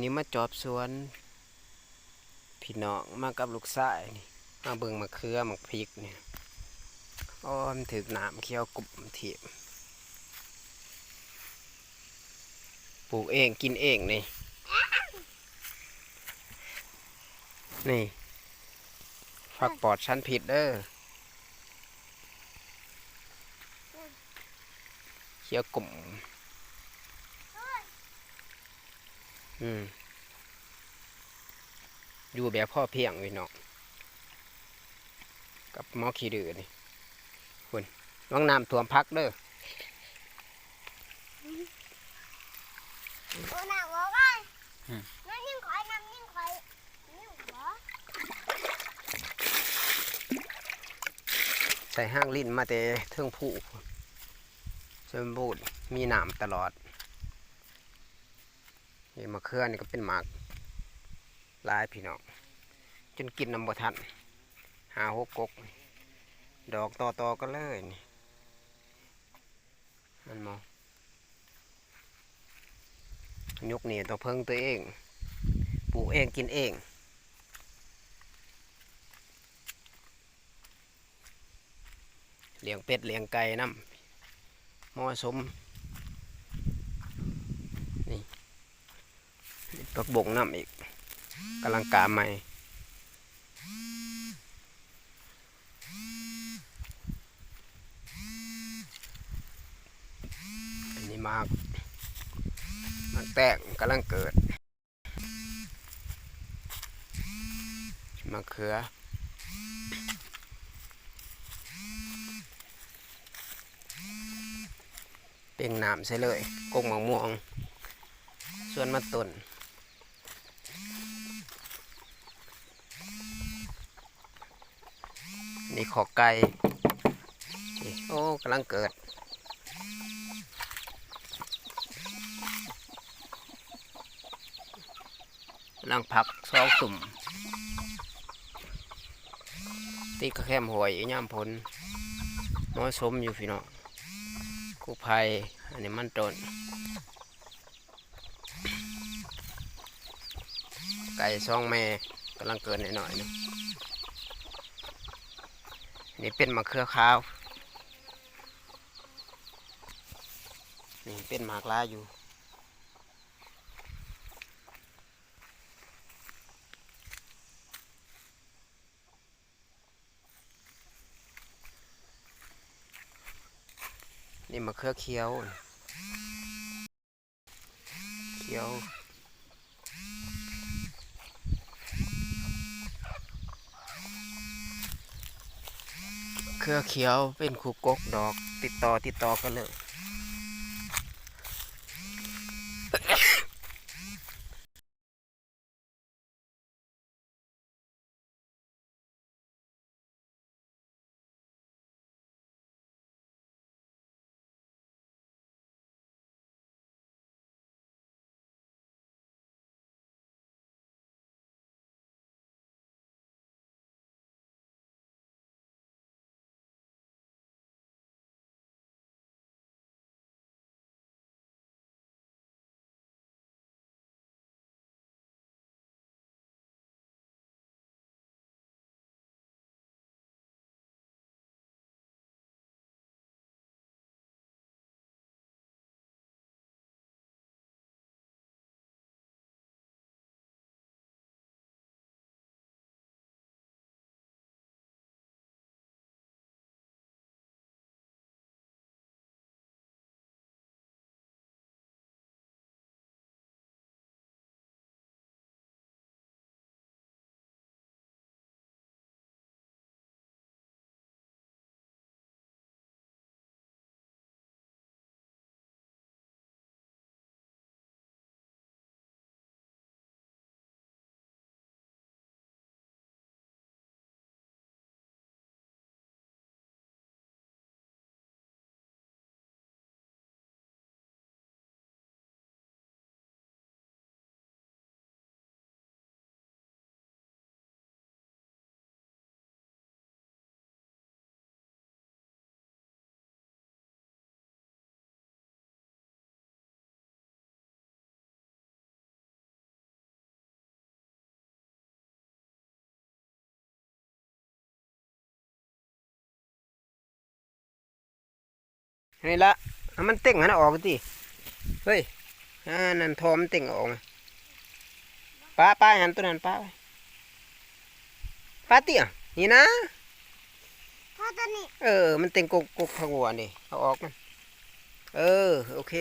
ນີ້ມາຈອບສວນພີ່ນ້ອງ ມາກັບລູກຊາຍນີ້ ມາເບິ່ງໝາກເຂືອໝາກພິກນີ້. ໂອ້ ມັນຖືກນ້ຳຂຽວກຸ້ມທີບ. ປູກເອງກິນເອງນີ້ ນີ້ ຜັກປອດສານພິດເດີ. ຂຽວກົມ ອືມ ຢູ່ແບບພໍພຽງພີ່ນ້ອງ ກັບໝໍຂີ້ດື້ນີ້. ພຸ້ນ ລະວັງນ້ຳຖ້ວມຜັກເດີ. ໂອ້ ນ້ຳບໍ່ໄດ້ ອືມ ນ້ຳຍິງຂ້ອຍ ນ້ຳຍິງຂ້ອຍ. ໃສ່ຮາງລິ້ນມາແຕ່ເທິງພູ ສົມບູນ ມີນ້ຳຕະຫຼອດ. ນີ້ໝາກເຂືອນີ້ກໍເປັນໝາກຫຼາຍພີ່ນ້ອງ ຈົນກິນນຳບໍ່ທັນ ຫ້າຫົກກົກ ດອກຕໍ່ໆກັນເລີຍນີ້. ແມ່ນບໍ່? ຍົກນີ້ຕົວເພິ່ງຕົວເອງ ປູກເອງກິນເອງ ລ້ຽງເປັດລ້ຽງໄກ່ນຳ ເໝາະສົມ. ນີ້ ເຮັດຜັກບົ້ງນຳອີກ ກຳລັງກ້າໃໝ່. ອັນນີ້ໝາກ ໝາກແຕງກຳລັງເກີດ ໝາກເຂືອ ເປັ່ງນ້ຳໃສ່ເລີຍ ກົກໝາກມ່ວງ ສວນມັນຕົ້ນ. ນີ້ຄອກໄກ່ ນີ້ ໂອ້ ກຳລັງເກີດ ກຳລັງຟັກສອງຕຸ່ມ ຕິດກະແຄມຫ້ວຍຍາມຝົນ ເໝາະສົມຢູ່ພີ່ນ້ອງ ກູ້ໄພ. ອັນນີ້ມັນຕົ້ນ ໄກ່ສອງແມ່ກຳລັງເກີດນ້ອຍໆ ນີ້ ນີ້ເປັນໝາກເຂືອຂາວ ນີ້ເປັນໝາກຫຼາຍຢູ່. ນີ້ມະເຂືອຂຽວ ຂຽວ ເຂືອຂຽວເປັນຄູ່ກົກດອກ ຕິດຕໍ່ ຕິດຕໍ່ກັນເລີຍ. ນີ້ລະ ໃຫ້ມັນເຕັງຫັ້ນນະ ອອກຕິ. ເຮີ້ຍ ອັນນັ້ນ ທໍ່ມັນເຕັງເອົາອອກມາ. ປະ ປະ ໃຫ້ຫັ້ນ ໂຕນັ້ນປະໄວ້. ປະຕິ ນີ້ນະ. ພໍໂຕນີ້ ເອີ ມັນເຕັງກົກ ກົກຜັກບົວນີ້ ເອົາອອກມັນ. ເອີ ໂອເຄ.